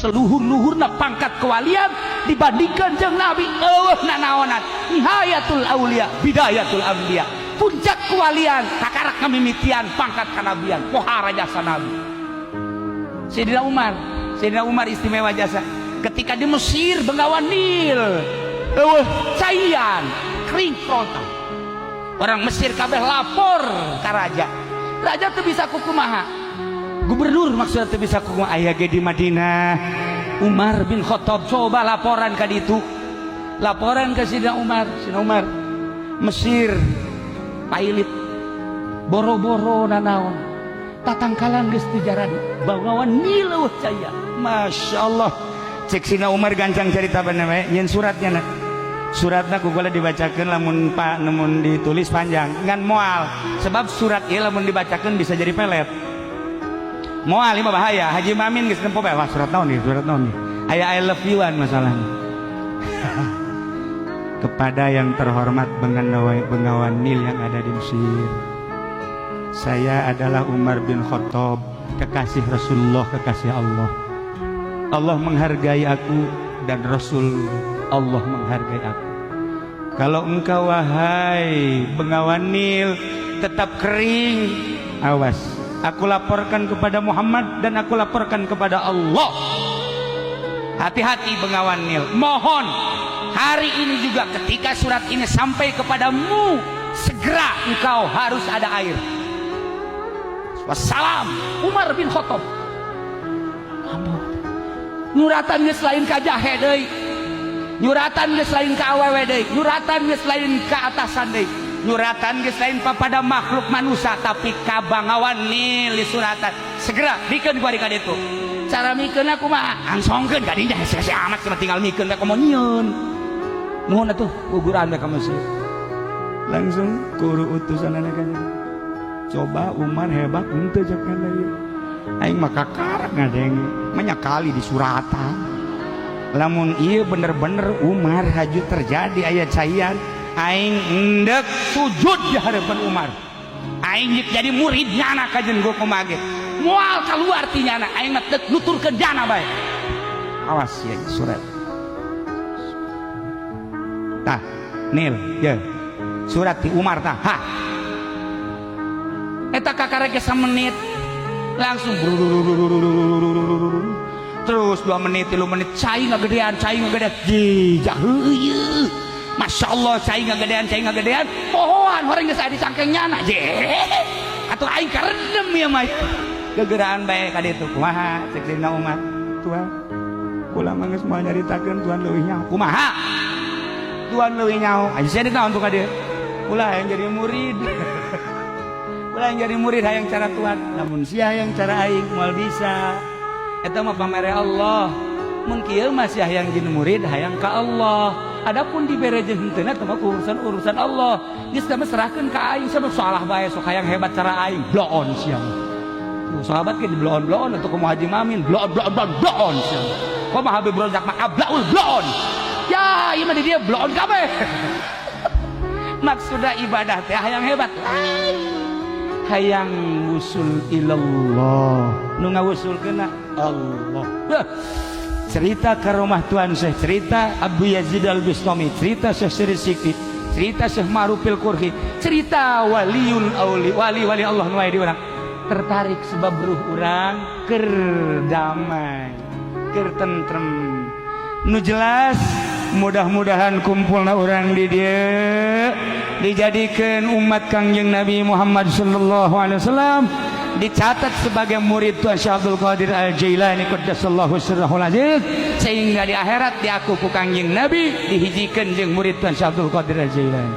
Seluhur-luhurna pangkat kewalian dibandingkan jeung nabi eueuh nanaonan. Nihayatul aulia, bidayatul anbiya. Puncak kewalian kakarak ngamimitian pangkat kanabian, pohara jasa nabi. Sayyidina Umar, Sayyidina Umar istimewa jasa. Ketika di Mesir, Bengawan Nil eueuh caian, kering kerontang. Orang Mesir kabeh lapor ka raja. Raja tuh bisa kukumaha, gubernur maksudnya tuh bisa kukumaha. Aya ge di Madinah Umar bin Khattab. Coba laporan ka ditu, laporan ke Sidina Umar. Sidina Umar, Mesir pailit, boro-boro nanaon, tatangkalan geus dijaradi, Bengawan Nil eueuh caian. Masya Allah, cek Sidina Umar gancang cerita bener we nyeun suratnya na. Suratna ku kula dibacakeun, lamun pak namun ditulis panjang ngan moal, sebab surat ieu lamun dibacakeun bisa jadi pelet. Moal mah bahaya. Haji Mamin geus nempo bae, wah, surat naon nih, surat naon nih, aya I love you an masalahnya. Kepada yang terhormat Bengawan, Bengawan Nil yang ada di Mesir, saya adalah Umar bin Khattab, kekasih Rasulullah, kekasih Allah. Allah menghargai aku dan Rasul Allah menghargai aku. Kalau engkau, wahai Bengawan Nil, tetap kering, awas, aku laporkan kepada Muhammad dan aku laporkan kepada Allah. Hati-hati, Bengawan Nil. Mohon hari ini juga ketika surat ini sampai kepadamu, segera engkau harus ada air. Wassalam, Umar bin Khattab. Nyuratan geus lain ka jahe deui, nyuratan geus lain ka awewe deui, nyuratan geus lain ka atasan deui, nyuratan geus lain papada makhluk manusia, tapi ka Bangawan Nil suratan. Segera bikeun ku ka ditu. Cara mikeun kumaha? Angsongkeun ka dinya, hese amat cuma tinggal mikeun bae, komo nyieun. Nuhun atuh, guguran bae ka Mesir. Langsung kuru utusan kan. Coba Umar hebat henteu cek ieu? Aing mah kakarak ngadenge banyak kali di suratan. Lamun iya bener-bener Umar haju terjadi aya caian, aing endek sujud di hadapan Umar. Aing jadi murid nyana kajen gua kumaha ge moal keluar ti nyana. Aing mah deuk nuturkeun jana bae. Awas ya, surat tah Nil ya, surat di Umar tah. Ha, eta kakarek menit langsung terus 2 menit, 3 menit, cai ngagedean, cai ngagedean, jijak heueuh. Masya Allah, cai ngagedean, cai ngagedean, pohoan horeng geus aya di cangkeng nyana je atuh. Aing karendem ya mah, gegeraan bae ka ditu. Kumaha cek Dina Umar? Tuan, kula mah geus moal nyaritakeun, tuan leuwih nyaho. Kumaha tuan leuwih nyaho? Aja sia naon tuh ka dieu? Kula hayang jadi murid, kula hayang jadi murid, hayang cara tuan. Lamun sia hayang cara aing, moal bisa. Eta mah pamere Allah. Mun kieu mah sia hayang jadi murid, hayang ka Allah. Adapun dibere jeung henteu eta mah urusan urusan Allah. Geus mah serahkeun ka aing, sabab salah bae sok hayang hebat cara aing, bloon sia. Tuh sahabat ke di bloon-bloon atau kumaha? Haji Mamin bloon bloon bloon bloon sia. Kumaha Habib Rozak mah ablaul bloon. Ya, ieu mah di dia bloon kabeh. Maksudna ibadah teh hayang hebat? Hayang wusul ilallah. Nu ngawusulkeunna Allah. Cerita karomah Tuan Syekh, cerita Abu Yazid Al Bustami, cerita Syekh Siri Sikti, cerita Syekh Ma'rufil Qurhi, cerita waliul auli, wali wali Allah nu aya di urang tertarik, sebab ruh urang keur damai, keur tentrem. Nu jelas mudah-mudahan kumpulna urang di dieu dijadikan umat Kangjeng Nabi Muhammad sallallahu alaihi wasallam, dicatat sebagai murid Tuhan Syekh Abdul Qadir Al Jailani qaddasallahu sirrahul aziz, sehingga di akhirat diaku ku Kangjeng Nabi dihijikeun jeung murid Tuhan Syekh Abdul Qadir Al Jailani.